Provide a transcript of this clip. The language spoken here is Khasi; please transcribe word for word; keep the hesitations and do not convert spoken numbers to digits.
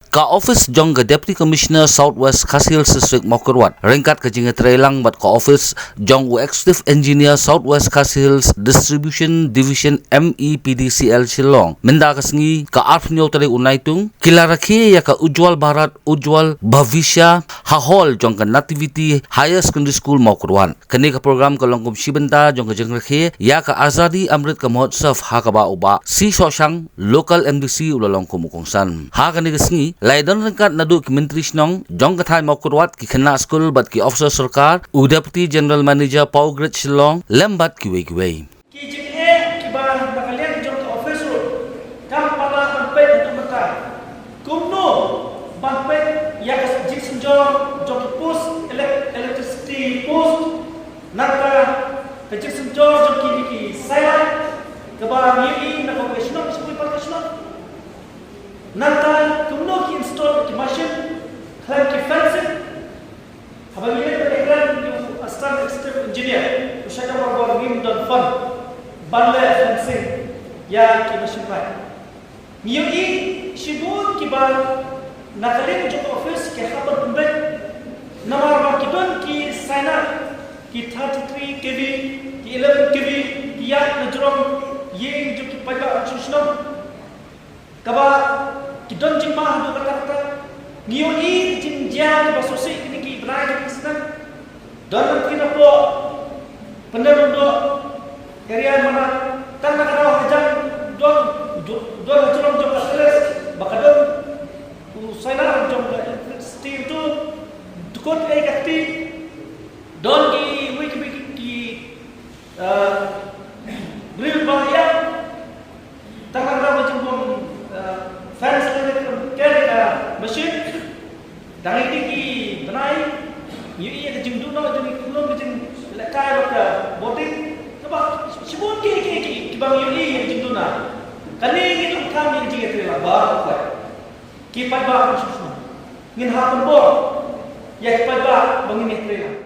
Ka office jong ka Deputy Commissioner South West Khasi Hills District Mawkyrwat ryngkat ka jingïatreilang bad ka office jong u Executive Engineer South West Khasi Hills Distribution Division, M E P D C L, Shillong, mynta ka sngi ka arphew tarik u Naitung, ki la rakhe ïa ka Ujjwal Bharat Ujjwal Bhavishya ha hall jong ka Nativity Higher Secondary School, Mawkyrwat. Kane ka program ka long kum shi bynta jong ka jingrakhe ïa ka Azadi Amrit Ka Mahotsav, ha kaba u Bah C Shohshang, Local M D C, u la long kum u kongsan. Ha kane ka sngi la ïadon ryngkat naduh ki myntri shnong jong ka thaiñ Mawkyrwat, ki khynnah skul bad ki officer sorkar, u Deputy General Manager Power Grid Shillong, lem bad kiwei kiwei. Ki jingeh kiba na ka liang jong ka office ruh kam pat lah ban peit haduh mynta. Kumno ban peit ïa ka jingsynjor jong ki post elec-, electricity post, nangta ka jingsynjor jong kine ki sailat kaba ngi ïohi na kawei ka shnong sha kawei pat ka shnong. Nangta kumno ki install ki machine khlem ki fencing. Haba ngi leit ban ïakren ïa u Assistant Executive Engineer, u shah ong ba ngim don fund ban leh fencing ïa ki machine pipe. Ngi ïohi shibun kiba na ka liang jong ka office ki hap ban pynbeit namar ba ki don ki sainar, ki thirty-three K V, ki eleven K V, ki ïaid na jrong ïing jong ki paidbah shnong shnong. Kaba ki don jingma haduh katta katta. Ngi ïohi jingjia kiba sngewsih kine ki bnai kine ki snem. Don lynti napoh Pyndengryndoh area, mana tang na ka daw hajan don, don, don ha jrong jong ka terrace ba ka don u sainar jong ka electricity, to dkut ei ka kti. Don kiwei kiwei ki, ki, eh, briew ba ïa tang na ka daw ka jingbym, eh, fence lane ka, ka, ka machine. Dang ïa kine ki bnai ngi ïohi ïa ka jingduh noh jong ki khyllung, ka jinglehkai bad ka boarding. Kaba shibun ki, ki, ki, kiba ngi ïohi ïa ka jingduh noh. Kane ngi donkam ïa ka jingïatreilang baroh. Ki paidbah shnong shnong, ngin hap ban bor ïa ki paidbah ba ngin ïatreilang.